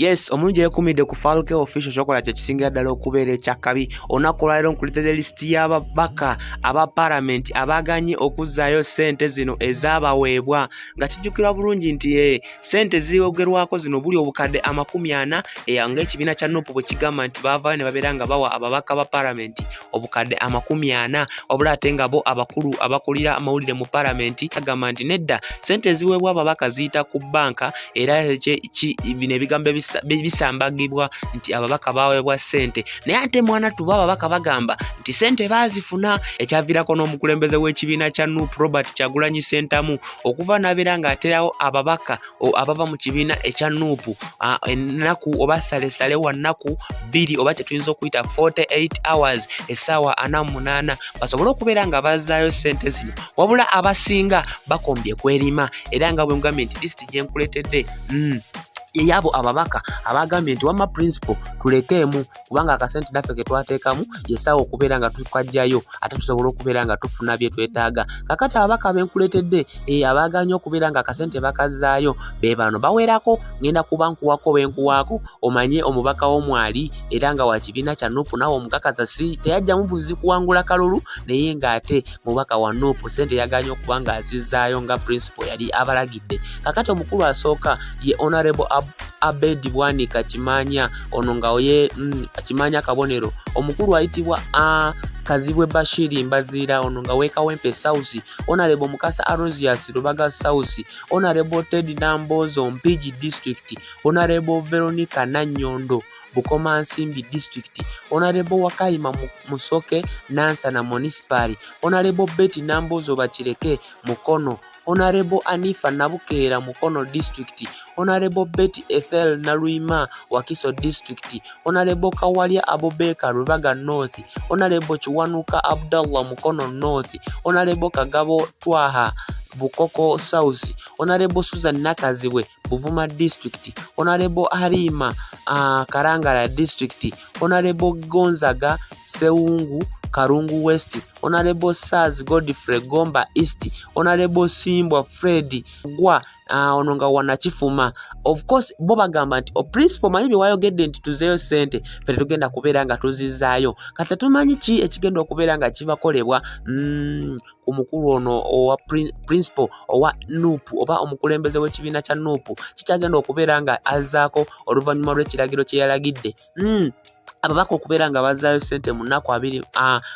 Yes, omulungi yekumidde ku Falke Official, kyokola kye kisingira ddala okubeera ekyakabi. Olunaku olwaleero nkuleetedde lisiti y'ababaka aba palamenti abaaganye okuzzaayo ssente zino ezaabaweebwa, nga kijjukirwa bulungi nti ssente ziyogerwako zino buli obukadde 40, ng'ekibiina kya NUP bwe kigamba nti baavaayo ne babeera nga bawa ababaka ba palamenti obukadde 40, wabula ate nga bo abakulu abakulira amawulire mu palamenti agamba nti nedda, ssente eziweebwa ababaka ziyita ku bbanka. Era bino ebigambo bisambagibwa nti ababaka baweebwa ssente, naye ate mwana tuba ababaka bagamba nti ssente baazifuna, ekyaviirako n'omukulembeze w'ekibiina kya NUP, Robert Kyagulanyi Ssentamu, okuva n'abeera ng'aterawo ababaka abava mu kibiina ekya NUP ennaku oba salesale wa nnaku 2, oba kyetuyinza okuyita 48 hours, essaawa 48, basobole okubeera nga bazzaayo ssente zino. Wabula abasinga bakombye kwerima, era nga bwe ngambye nti lisiti gye nkuleetedde yeyabo ababaka abagambye nti wamma principal tulekeemu, kubanga akasente naffe ke twateekamu yessaawa okubeera nga tukajjayo, ate tusobola okubeera nga tufuna bye twetaaga. Kakati ababaka benkuleetedde abaaganye okubeera nga akasente bakazzaayo be bano bawerako. Ngenda kuba nkuwako benkuwaako omanye omubaka w'omwali, era nga wa kibiina kya NUP, naawe omukakasa si teyajjamu buzi kuwangula kalulu, naye ng'ate mubaka wa NUP, sente yaganye okuba ng'azizzaayo nga principal yali abalagidde. Kakati omukulu asooka ye Honorable Abed Bwanika Kimanya, ono nga ye Kimanya kabonero. Omukulu ayitibwa Kazibwe Bashiri Mbaziira, ono nga w'e Kawempe South. Honorable Mukasa Aloysius, Lubaga South. Honorable Ted Nambozo, Mpigi District. Honorable Veronica Nanyondo, Bukomansimbi District. Honorable Wakayima Musoke, Nansana Municipal. Honorable Betty Nambozo Bakireke, Mukono. Honorable Anifa Nabukeera, Mukono District. Honorable Betty Ethel Naluyima, Wakiso District. Honorable Kawalya Abubakar, Rubaga North. Honorable Kiwanuka Abdallah, Mukono North. Honorable Kagabo Twaha, Bukoko South. Honorable Susan Nakazibwe, Buvuma District. Honorable Harima, Kalangala District. Honorable Gonzaga Sewungu, Kalungu West. Honorable Sars Godfrey, Gomba East. Honorable Simbwa Fred Gwa, ono nga wanakifuma. Of course bo bagamba nti o principal, manyi bye wayogedde nti tuzeeyo ssente, ffe tetugenda kubeera nga tuzizaayo. Kati tetumanyi ki ekigenda okubeera nga kibakolebwa ku mukulu ono owa principal owa NUP oba omukulembeze w'ekibiina kya NUP, kikyagenda okubeera nga azzaako oluvannyuma lw'ekiragiro kye yalagidde ababaka okubeera nga bazzaayo ssente mu nnaku 20,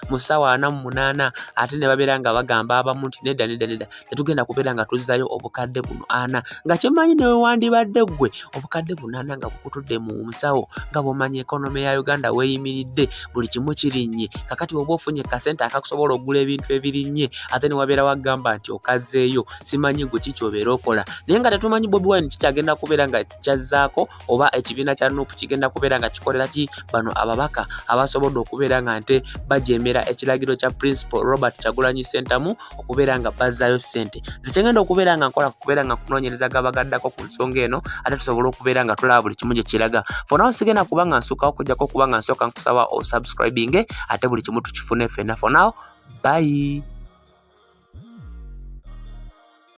mu ssaawa 48, ate ne babeera nga bagamba abamu nti nedda, nedda, nedda, tetugenda kubeera nga tuzzaayo obukadde buno 40. Nga kyemmanyi ne wewandibadde ggwe, obukadde 8 nga bukutudde mu nsawo, nga bw'omanyi economy ya Uganda weeyimiridde, buli kimu kirinnye. Kakati oba ofunye kasente akakusobola okugula ebintu ebirinnye, ate ne wabeera wagamba nti okazzeeyo, simanyi gwe ki kyobeera okola. Naye nga tetumanyi Bobi Wine kikyagenda kubeera nga kyazzaako, oba ekibiina kya NUP kigenda kubeera nga kikolera ki bano ababaka abasobodde okubeera nga nte bajemera ekiragiro kya principal Robert Kyagulanyi Ssentamu okubeera nga bazzaayo ssente. Nze kyengenda okubeera nga nkola kubeera nga nkunoonyereza gabagaddako ku nsonga eno, ate tusobole okubeera nga tulaba buli kimu gye kiraga. For now sigenda kuba nga nsukkawo, okujjako okuba nga nsooka nkusaba osubscribinge, ate buli kimu tukifune ffenna. For now, bye.